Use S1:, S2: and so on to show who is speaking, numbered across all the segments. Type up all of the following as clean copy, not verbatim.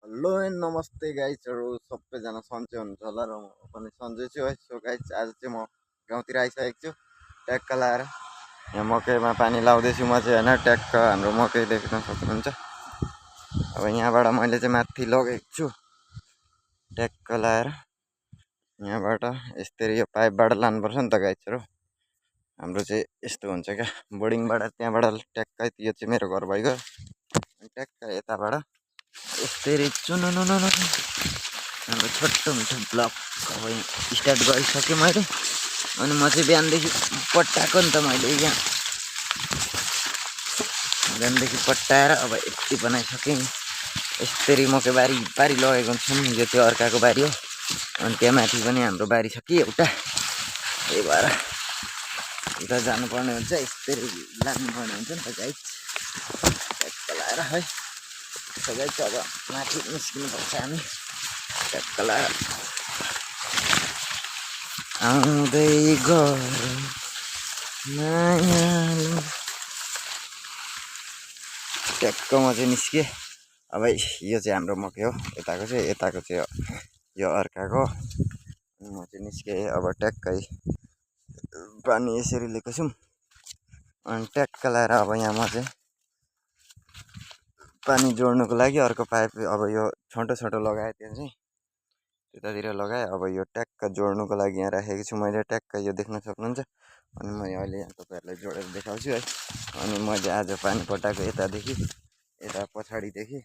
S1: Hello and नमस्ते गाइजहरू सबैजना सन्चै हुनुहुन्छ होला र म पनि सन्चै छु है। सो गाइज आज चाहिँ म गाउँतिर आइसकेको छु ट्याक्क लाएर। यहाँ मकैमा पानी लाउँदैछु म चाहिँ होइन, ट्याक्क हाम्रो मकै देख्न सक्नुहुन्छ। अब यहाँबाट मैले चाहिँ माथि लगेको छु ट्याक्क लाएर। यहाँबाट यसरी यो पाइपबाट लानुपर्छ नि त गाइजहरू। हाम्रो चाहिँ यस्तो हुन्छ क्या, बोर्डिङबाट त्यहाँबाट ट्याक्क यो चाहिँ मेरो घर भइगयो। अनि ट्याक्क यताबाट यसरी चुनुनुनु हाम्रो छोटो मिठो ब्लग अब स्टार्ट गरिसकेँ मैले। अनि म चाहिँ बिहानदेखि पट्टाएको नि त मैले यहाँ, बिहानदेखि पट्टाएर अब यति बनाइसकेँ। यसरी मकै बारी बारी लगेको हुन्छ नि, यो त्यो अर्काको बारी हो। अनि त्यहाँ माथि पनि हाम्रो बारी छ कि एउटा, त्यही भएर उता जानुपर्ने हुन्छ, यसरी लाग्नुपर्ने हुन्छ नि त गाइस। ट्याक्क लाएर है सबै अब माथि निस्किनुपर्छ हामी ट्याक्क लाएर। आउँदै गयो मायालु ट्याक्क म चाहिँ निस्केँ। अब यो चाहिँ हाम्रो मकै हो, यताको चाहिँ यो अर्काको। म चाहिँ निस्केँ अब ट्याक्कै पानी यसरी लिएको छौँ। अनि ट्याक्क लाएर अब यहाँ म चाहिँ पानी जोड्नुको लागि अर्को पाइप अब यो छोटो छोटो लगाएँ, त्यो चाहिँ त्यतातिर लगाएँ। अब यो ट्याक्क जोड्नुको लागि यहाँ राखेको छु मैले, ट्याक्क यो देख्न सक्नुहुन्छ। अनि म अहिले यहाँ तपाईँहरूलाई जोडेर देखाउँछु है। अनि मैले आज पानी पटाएको यतादेखि यता पछाडिदेखि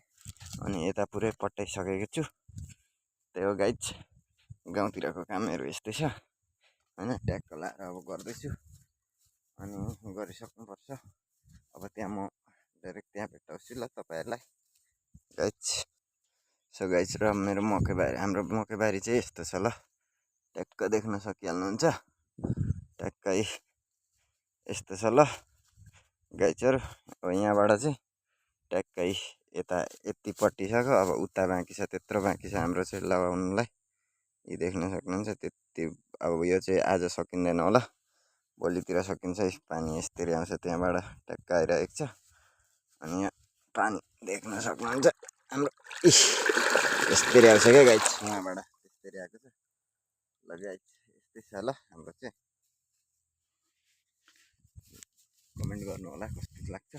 S1: अनि यता पुरै पटाइसकेको छु। त्यही हो गाइज, गाउँतिरको कामहरू यस्तै छ होइन। ट्याक्क लाएर अब गर्दैछु अनि गरिसक्नुपर्छ। अब त्यहाँ म डाइरेक्ट त्यहाँ भेट्टाउँछु ल तपाईँहरूलाई गाइज। सो गाइज र मेरो मकैबारी, हाम्रो मकैबारी चाहिँ यस्तो छ ल, ट्याक्क देख्न सकिहाल्नुहुन्छ। ट्याक्कै यस्तो छ ल गाइजहरू। अब यहाँबाट चाहिँ ट्याक्कै यता यतिपट्टि छ, अब उता बाँकी छ, त्यत्रो बाँकी छ हाम्रो चाहिँ लगाउनुलाई। यी देख्न सक्नुहुन्छ त्यति। अब यो चाहिँ आज सकिँदैन होला, भोलितिर सकिन्छ। पानी यस्तरी आउँछ, त्यहाँबाट ट्याक्क आइरहेको छ। अनि यहाँ पानी देख्न सक्नुहुन्छ हाम्रो यस्तरी आउँछ क्या गाइज, यहाँबाट यस्तरी आएको छ ल गाइज। यस्तै छ ल हाम्रो चाहिँ। कमेन्ट गर्नु होला कस्तो लाग्छ।